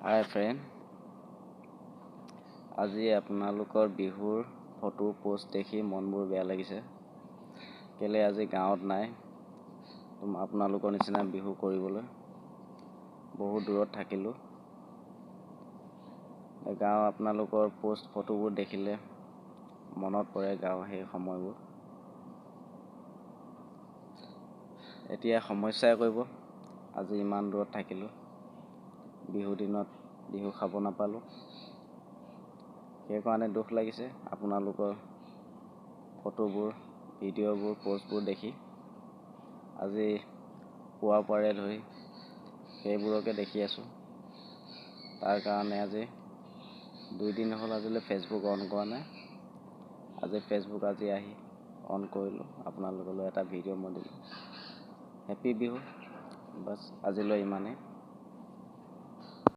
হাই friend, আজি আপোনালোকৰ বিহুৰ ফটো পোষ্ট দেখি মনবোৰ বেয়া লাগিছে। কেলৈ আজি গাঁৱত নাই আপোনালোকৰ নিচিনা বিহু কৰিবলৈ, বহুত দূৰত থাকিলোঁ। গাঁও আপোনালোকৰ পোষ্ট ফটোবোৰ দেখিলে মনত পৰে গাঁৱৰ সেই সময়বোৰ। এতিয়া সমস্যাই কৰিব, আজি ইমান দূৰত থাকিলোঁ, বিহু দিনত বিহু খাব নাপালোঁ, সেইকাৰণে দুখ লাগিছে। আপোনালোকৰ ফটোবোৰ, ভিডিঅ'বোৰ, প'ষ্টবোৰ দেখি আজি পুৱাৰ পৰাই ধৰি সেইবোৰকে দেখি আছোঁ। তাৰ কাৰণে আজি 2 দিন হ'ল আজিলৈ ফেচবুক অন কৰা নাই। আজি ফেচবুক আজি আহি অন কৰিলোঁ, আপোনালোকলৈ এটা ভিডিঅ' মই দিলোঁ। হেপী বিহু। বাছ, আজিলৈ ইমানেই।